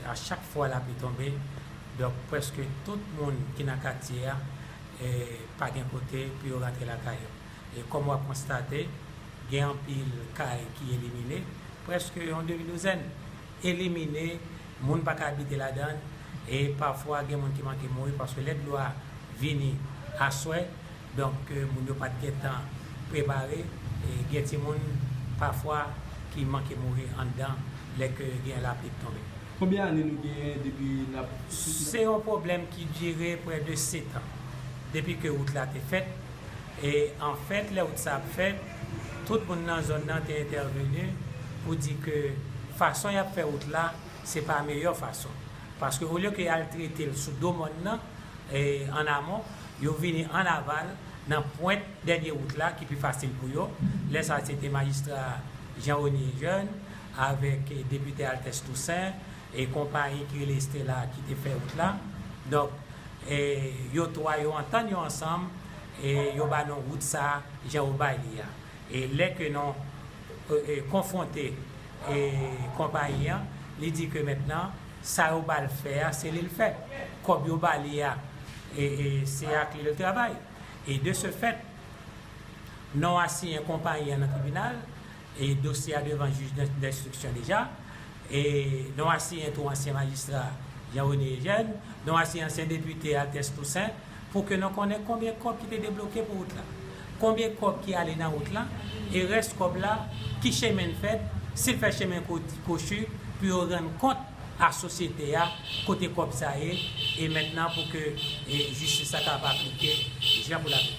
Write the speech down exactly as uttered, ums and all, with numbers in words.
A chak fwa lapli tonbe, donk prèske tout moun ki nan katye a, e, pa gen kote pou yo rantre lakay yo. E kòm w ap konstate, gen anpil kay ki elimine, prèske yon demi douzèn elimine, moun pa ka abite ladan l, e pafwa gen moun ki manke mouri paske lè dlo a vini aswè, donk, e, moun yo pa t gentan prepare, e gen timoun pafwa ki manke mouri anndan lè ke gen lapli k tonbe. Konbyen ane nou genyen depi n ap... Se yon pwoblèm ki dire prè de sèt an, depi ke wout la te fèt. E anfèt, lè wout sa ap fèt, tout moun nan zòn nan te entèveni pou di ke fason y ap fè wout la, se pa meyè fason. Paske olye ke y al trete l sou do mòn nan, e, an amon, yo vini an aval, nan pwent dènye wout la, ki pi fasil pou yo. Lè sa, se te majistra Jean René Eugène avèk, e, depite Altès Toussaint e konpayi ki rele Stella ki te fè wout la. Donk, e, yo twa, yo antann yo ansanm, e yo ba non wout sa, jan yo bay li a. E lè ke non, e, e, konfwonte, e, konpayi an, li di ke mentnan, sa yo ba l fè a, se li l fè. Kòb yo ba li a, e, e, se ak li l travay. E de ce fait, non asiyen konpayi an nan tribinal, e dosye a devan jij d'in-, d'instruction deja, e non asiyen tou ansyen majistra Jean René Eugène, non asiyen ansyen depite Altès Toussaint, pou ke nou konnen konbyen kòb ki te debloke pou wout la, konbyen kòb ki ale nan wout la, e rès kòb la, ki chemen l fèt, si l fè chemen kwo-, kwochi, pou yo rann kont a sosyete a, kote kòb sa ye, e mentnan pou ke, e, jistis la kapab aplike jan pou l aplike.